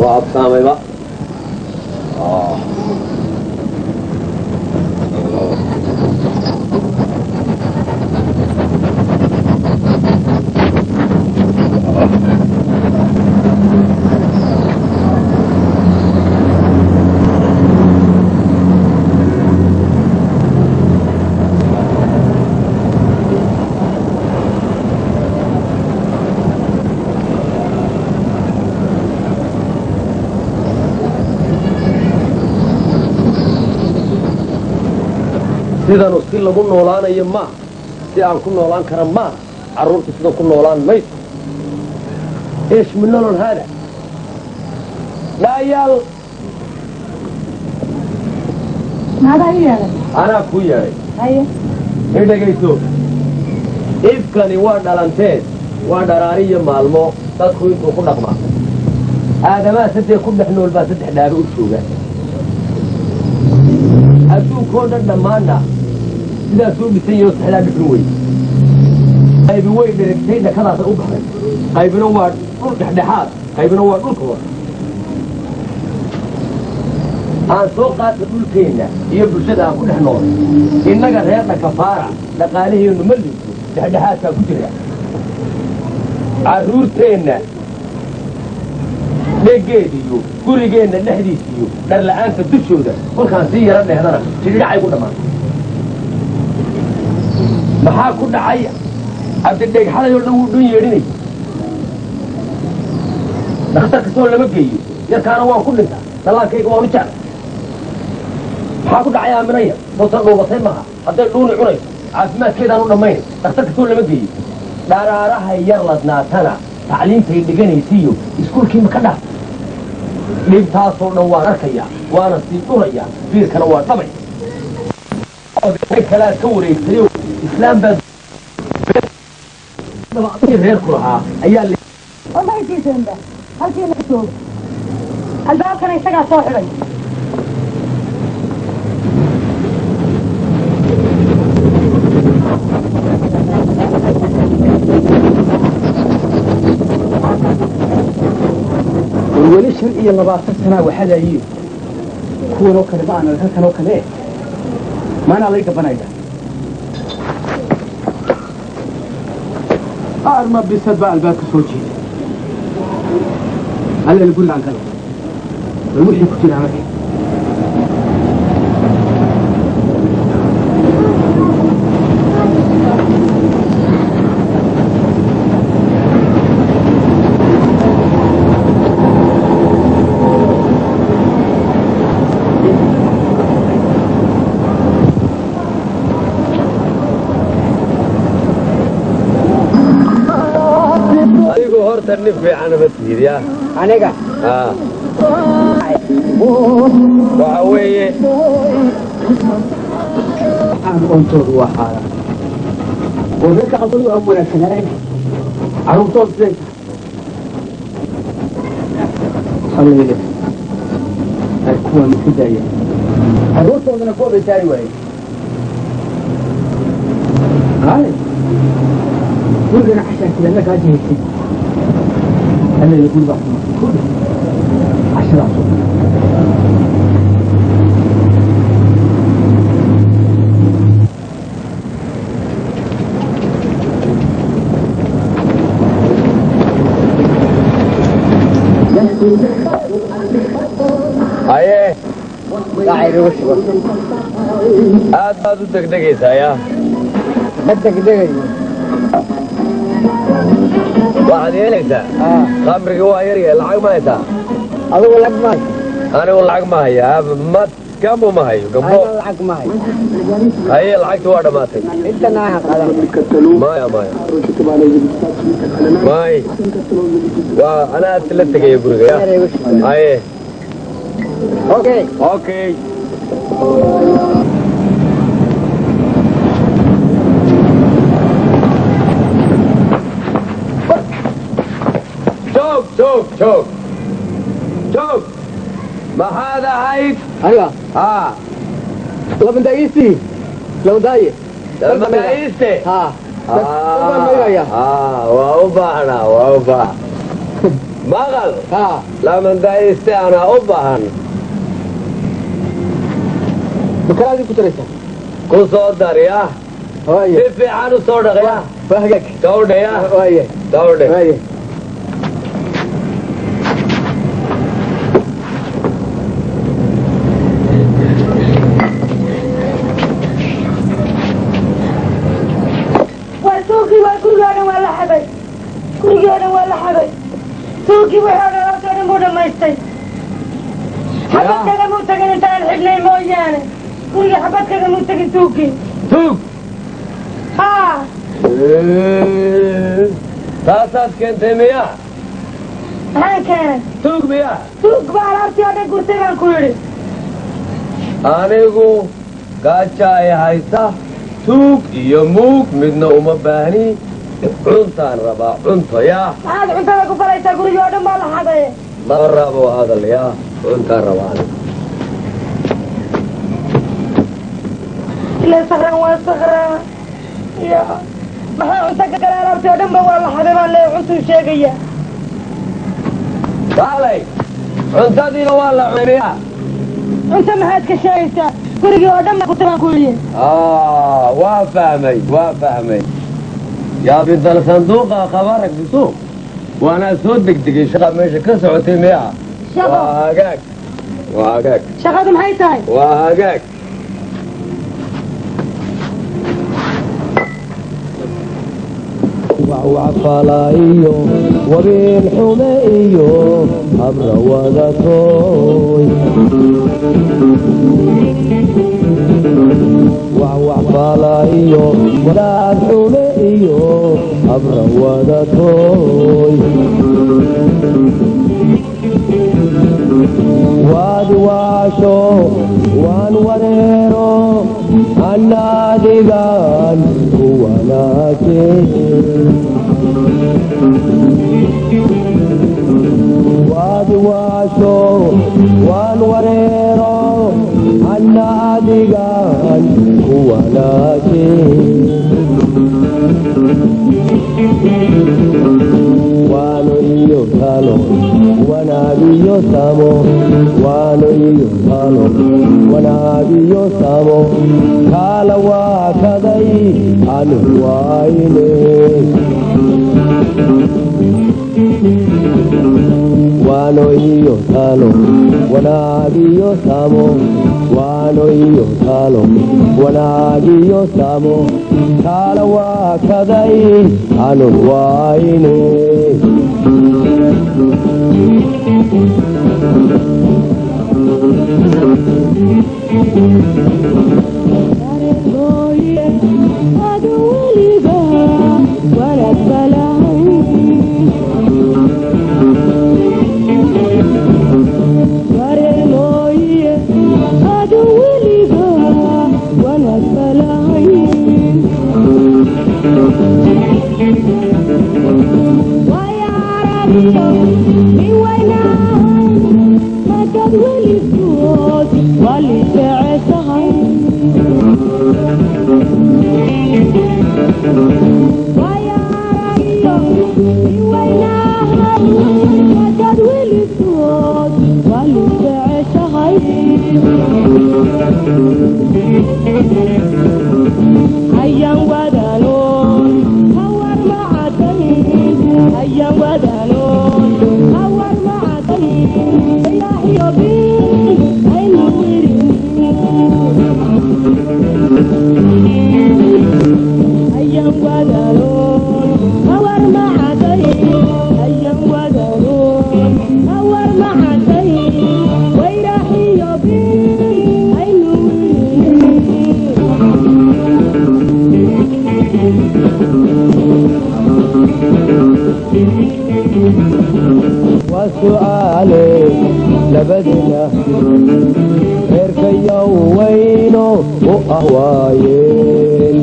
Waa absaamayba. Sidanu si lagu noolaanayo maaha, si aan ku noolaan kara maaha. Carruurtu sidan ku noolaan mayso. Eesh min nolol haada dhaayaal. Maadaa ii yeedhay? Anaa kuu yeedhay. Haye. I dhegayso, ifkani waa dhalanteed, waa dharaariyo maalmo dadku intuu ku dhaqmaa. Aadamaha saddex ku dhex nool baa saddex dhaaba u jooga. Adduunkoo dhan dhammaanna sidaasuu dhisan yaho, saxdaa dhifin wey. Qaybi way dheregtay, dhakadaasa u baxday. Qaybina waa dhul dhexdhexaad, qaybina waa dhulka hore. Aan soo qaata dhulkeenna iyo bulshada aan ku dhex noolay. Innaga reer dhakafaara dhaqaalaheennu ma liito, dhexdhexaadkaa ku jira. Carruurteenna dhegeed iyo gurigeenna dhexdiis iyo dharla'aanta dushooda kolkaan sii yaro dhehdana jidhidhacay ku dhammaan. Maxaa ku dhacay Cabdidheeg? Xalay oo dhan wuu dhun yeedhinay, dhakhtar kastoo lama geeyo. Yarkaana waan ku dhintaa, dallaankayga waan u jeclay. Maxaa ku dhacay Aaminaya? Sootan dhuubatay maaha. Hadday dhuuni cunayso caafimaadkeedaan u dhammaynay, dhakhtar kastoo lama geeyo. Dharaarahay yar ladnaatana tacliintay dhiganaysiiyo iskuulkii ma ka dhaaf? Dhibtaasoo dhan waan arkayaa, waana sii dhurayaa, biirkana waa dhabay. Kalaad ka wareegtayo islaam baa reerku lahaa ayaa. Wallahi siisenba halkiina jooga, albaabkana isagaa soo xidhay. War weli 25 sanaa waxadayiin kuwan oo kale ma aanan halkan oo kale eh maanaa lay gabanaya. Arma bisad baa albaabka soo jeeda. Alleel gurigaan galo, bal wixii ku jiraa marka. Adigu horta nin fiican ma tihid ya. Aniga? Waxa weeye aan oontoodu waa xaaraan oo reerka qalbadu aan wanaagsanaayn. Carruurtoodu siday tahay alleyle ay kuwan iska daayeen, carruurtoodana kuwa bay saari waayeen. Haye, gurigana cashaa jira kaa jihaysay. Alleyle guri baa kuma ku dheh cashadaas. Haye. Dhacay igu shuban. Aad baad u degdegaysaa ya. Ma degdegayo. Waxaad yeelaysaa, khamrigii waa yaryahay. Lacag ma haysaa? Adigu lacag ma hayso? Anigu lacag ma haya, ma gambo ma hayo gambo. Aniga lacag ma hayo. Haye, lacagti waa dhammaatay. Intana ha qadan. Maya, maya, may, waa anaa la tegaya guriga ya. Yar igu shuban. Haye. Okay. Okay. Joog, joog, joog, joog! Maxaad ahayd? Aniga? Haa. Labandaayisti, labandaaye. Dalmadaiste. Ha, baan maydaya. Waa u baahnaa, waa u baahan. Maqal. Haa. Lamandayste anaa u baahan. Makalaadii ku daraysaa? Ku soo darya. Waaye. Si fiican u soo dhaqya. Waa hagaag. Gawdhaya. Waaye. Gawdhe. Waaye. Waa suuqii, waa gurigoo dhan waa la xaday, gurigii oo dhan waa la xaday. Suuqii wixii oo dhan, alaabtii oo dhan buu dhammaystay. Xabad kagamuu tagin intaan xidhnay mooyaane. Gurigii xabad kagamuu tagin suuqii. Tuug. Haa. Taasaad keentay miyaa? Maxaan keenay? Tuug miyaa? Tuug baa alaabtii oo dhan gurtay baan ku yidhi. Anigu gaaja ay haysa, tuug iyo muug midna uma baahni. Cuntaan rabaa, cunto yaa. Maxaad cuntada ku falaysaa? Gurigii oo dhan baa la xaday. Ma rabo hadal yaa, cuntaan rabaa anigu. Ilaa sakraan waa sakraan ya, maxaa cunto ka kale? Alaabtii oo dhan ba waa la xaday baan leeyahay, cuntuu sheegaya. Kaalay, cuntadiina waa la cunay miyaa? Cunto maxaad ka sheegaysaa? Gurigii oo dhan baa gurtay baan ku yidhi. Waa fahmay, waa fahmay. Yaa bidal sanduuqa khabarak bisuuq, waanaa soo degdegay. Shaqa meesha ka socotay miyaa? Shaqo? Waa hagaag, waa hagaag. Shaqadu maxay tahay? Waa hagaag. Wacwacfala iyo wabiil xume iyo habra wadatooy, wacwacfala iyo wadaad xume iyo habra wadatooy. Waad waasho waan wareero, anadigan ku wanaaje. Waad waasho waan wareero, anna adigan ku wanaaje. Waano iyo talo, wanaag iyo samo, waano iyo talo, wanaag iyo samo, kaala waa kaday anu waayne. Waano iyo talo, wanaag iyo samo, waano iyo talo, wanaag iyo samo, kaala waa kaday anu waayne. Waa su'aale labadina reerkayow weyno u ah waayeen.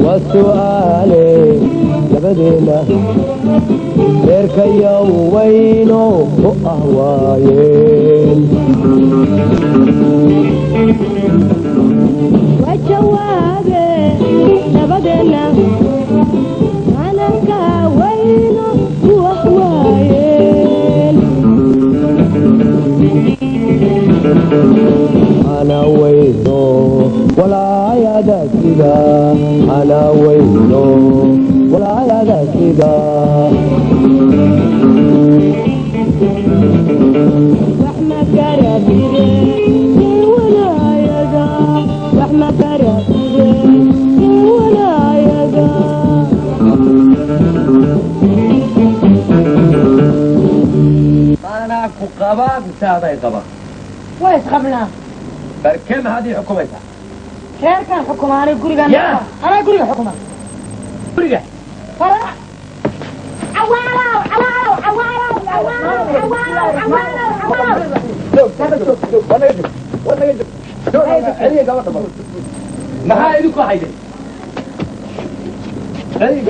Waa su'aale labadina reerkayo Iyo weyno u ah waayeen. Wajawaabe nabadeenna anaka wayno ku ahwaayeen. Ana weyno walaayada sida, ana weyno walaayada sida. Wax ma karatide walaayada, wax ma karatide walaayada. Anaa ku qabaa mise aday qaba? Waa isqabnaa. Barkee maxaad ii xukumaysaa? Reerkaan xukumaanay gurigaan. Yaa. Anaa guriga xukuma. Guriga. Fara cawaalow cawaalow cawaalow cawaalow cawaalow cawaalow cawaalow. Maxaa idinku ahaydeen?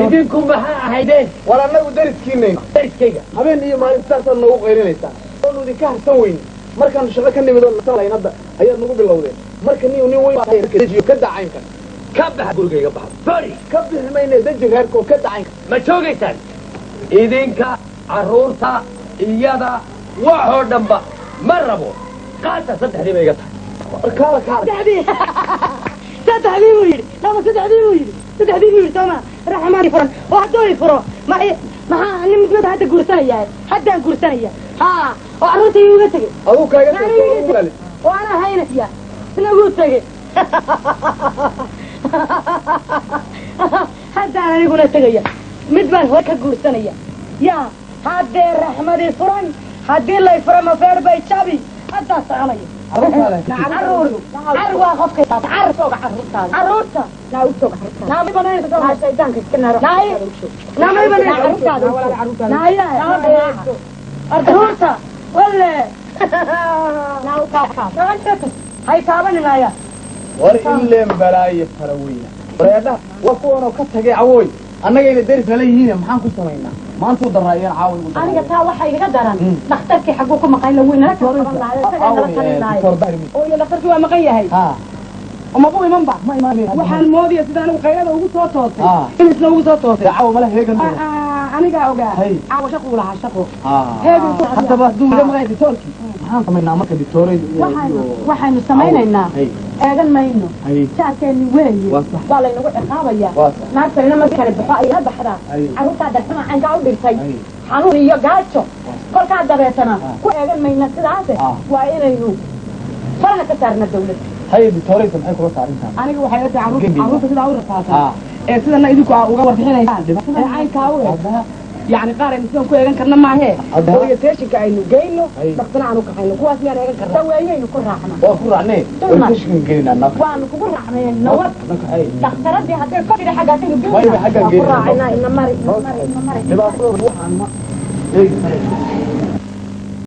Idinku maxaa ahaydeen? War annagu dariskiinayno. Dariskayga. Habeen iyo maalin saasaad noogu qaylinaysaa, oonu idinka harsan weyne. Markaanu shaqo ka nimid oo nasan hadda ayaad nagu bilowdeen. Marka nin nin weyn baa tahay, dejiyo ka dacaynkan. Ka baxa gurigayga, baxa bari. Ka bixi mayne, deji reerka oo ka dacaynka. Ma joogaysaan idinka carruurta iyada waxoo dhanba ma rabo. Qaata, saddexdii bay iga tahay. Kaala kaala. Saddexdii, saddexdii buu yidhi, laba, saddexdii buu yidhi, saddexdii buu yidhi. Sooma raxmaan furan oo hadduu i furo maxay? Maxaa nin mid hadda guursanaya? Haddaan guursanaya haa, oo carruurta iuga tegey. Aduu kaaga Anuu iga tegey oo anaa haynaya, isna ugu tegey. Haddaan aniguna tegaya, mid baan hore ka guursanaya. Yaa haddee raxmadii furan, haddii lay furo mafeer bay jabi. Haddaa soconaya. Caruur car waa qofka car caruurta naamay banayso naamay banayso naaya caruurta walle hay taabaninaya. War ileen balaayo fara weyna wareedhaha waa kuwanoo ka tagay. Cawooy, annagayna deris nala yihiin, maxaan ku samaynaa? Maantuu daraayeen caawa igu. Aniga taa waxaa igaga daran dhakhtarkii xaguu ku maqan, la weyn nala kala qaban lahayo, isagaa nala talin lahayo. Oo iyo dhakhtarkii waa maqan yahay, mabu imanba. Ma imaanay. Waxaan moodaya sida anigu qaylada ugu soo toosay Ah. in isna ugu soo toosay. Caawa mala heegan. Anigaa ogaa. Hay. Caawa shaquu lahaa, shaqo heegan ku. Haddaba hadduu naga maqan yahay ditoorkii, maxaan samaynaa marka ditoore? Waxaynu samaynaynaa, Hay. eegan mayno. Hay. Jaarkeeni weeye. Waa sax. Waa laynagu ciqaabaya. Waa sax. Naagtanina marka kale baxo ay la baxdaa. Hay. Carruurtaa darxuma caynkaa u dhintay, Hay. xanuun iyo gaajo kolkaa dabeetana ku eegan mayna sidaase. Ah. Waa inaynu faraha ka saarna dawladda. Hay, ditooreysa maxay kula saarintaa? Aniga waxay la tahay Gembiga. carruurta sidaa u rafaadsan Ah. ee sidana idinku aa uga warbixinaysaan ee caynkaa u eg, yacni qaar aynu sidan ku eegan karna maahee. Orientation-ka aynu geyno, Hay. dhaktana aanu kaxayno, kuwaas miyaan eegan karna? Daweeyaynu ku raacna. Waa ku raacnee. Dulmar. Warkashkan gelinaa naka. Waanu kugu raacnay nawad. Naka hay. Dhakhtaradii hadday ka jira xaggaasaynu Mayba geynaa. xaggaan Waa ku geynaa. raacnaa. Ina mari, ina mari, ina mari. Dhibaatada waxaan ma eegi karayso.